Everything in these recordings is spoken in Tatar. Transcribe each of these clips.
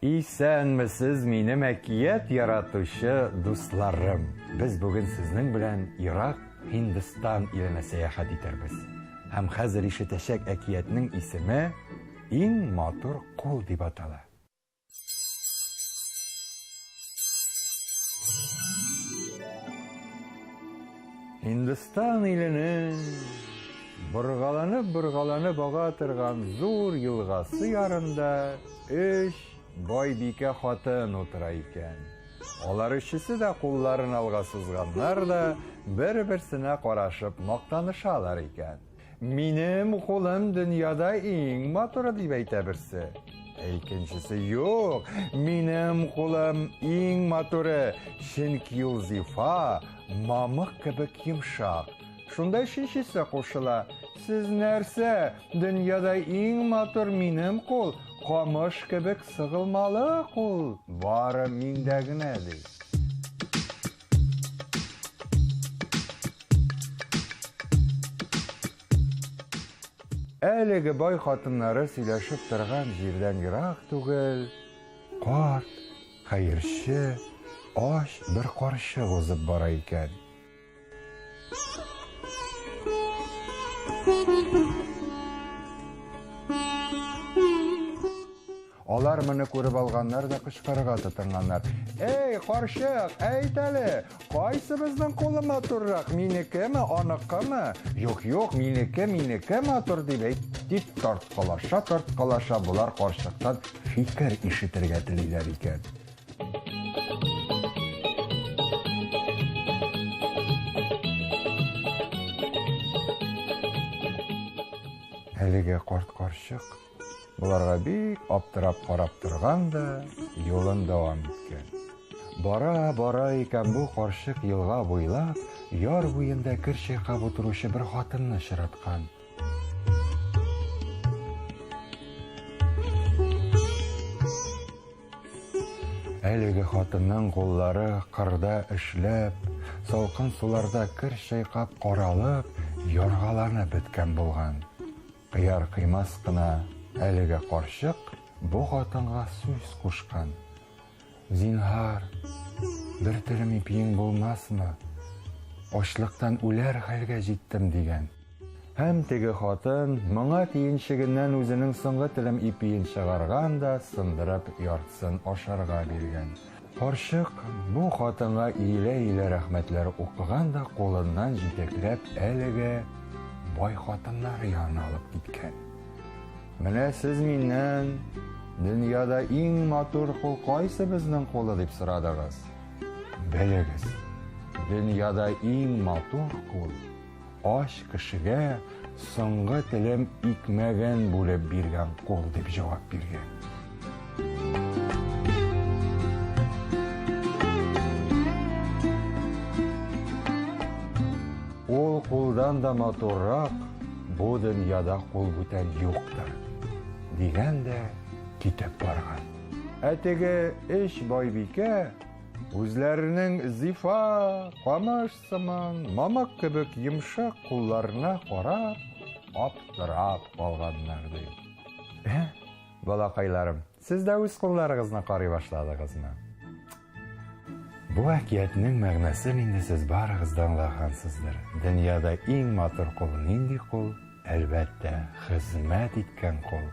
Исәнмесез, минем әкият яратучы дусларым! Без бүген сезнең белән ерак Һиндстан иленә сәяхәт итәрбез. Һәм хәзер ишетәчәк әкиятнең исеме Иң матур кул дип атала. Һиндстан иленең боргаланып-боргаланып ага торган зур елгасы ярында өч байбикә хатын утыра икән. Алар өчесе дә кулларын алга сузганнар да бер-берсенә карашып мактанышалар икән. Минем кулым дөньяда иң матуры, дип әйтә берсе. Ә икенчесе, юк, минем кулым иң матуры, чөнки ул зифа, мамык кебек йомшак. Шунда өченчесе кушыла. Сез нәрсә, дөньяда иң матур минем кул, камыш кебек сыгылмалы кул, бары миндә генә, ди. Әлеге бай хатыннары сөйләшеп торган җирдән ерак түгел, карт, хәерче, ач бер карчык узып бара икән. Алар моны күреп алганнар да кычкырырга тотынганнар. Эй, карчык, әйт әле, кайсыбызның кулы матуррак, минекеме, аныкымы? Юк, юк, минеке, минеке матур дип әйт, дип тарткалаша, тарткалаша болар карчыктан фикер ишетергә телиләр икән. Әлеге карт карчык Боларга бик аптырап карап торган да, юлын дәвам иткән. Бара, бара икән бу карчык елга буйлап, яр буенда кер чайкап утыручы бер хатынны очраткан. Әлеге хатынның куллары кырда эшләп, салкын суларда кер чайкап каралып, яргаланып беткән булган. Кыяр-кыймас кына әлеге карчык бу хатынга сүз кушкан. Зинһар, бер телем ипиең булмасмы? Ачлыктан үләр хәлгә җиттем, дигән. Һәм теге хатын моңа тиенчегеннән үзенең соңгы телем ипиен чыгарган да сындырып яртысын ашарга биргән. Карчык бу хатынга иелә-иелә рәхмәтләр укыган да кулыннан җитәкләп әлеге бай хатыннар янына алып киткән. Менә сез миннән дөньяда иң матур кул кайсыбызның кулы дип сорадыгыз. Белегез, дөньяда иң матур кул ач кешегә соңгы телем икмәген бүлеп биргән кул дип җавап биргән. Ул кулдан да матуррак бу дөньяда кул бүтән юктыр, дигән дә китеп барган. Ә теге өч байбикә үзләренең зифа, камыш сыман, мамык кебек йомшак кулларына карап, аптырап калганнар, ди. Ә, балакайларым, сез дә үз кулларыгызны карый башладыгызмы? Бу әкиятнең мәгънәсен инде сез барыгыз да аңлагансыздыр. Дөньяда иң матур кул нинди кул? Әлбәттә, хезмәт иткән кул.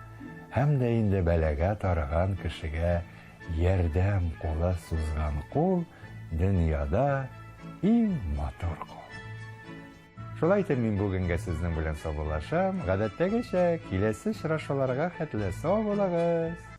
Һәм дә инде бәлагә тарыган кешегә Ярдәм кулы сузган кул дөньяда иң матур кул. Шулай итеп мин бүгенгә сезнең белән саубуллашам. Гадәттәгечә, киләсе очрашуларга хәтле сау булыгыз.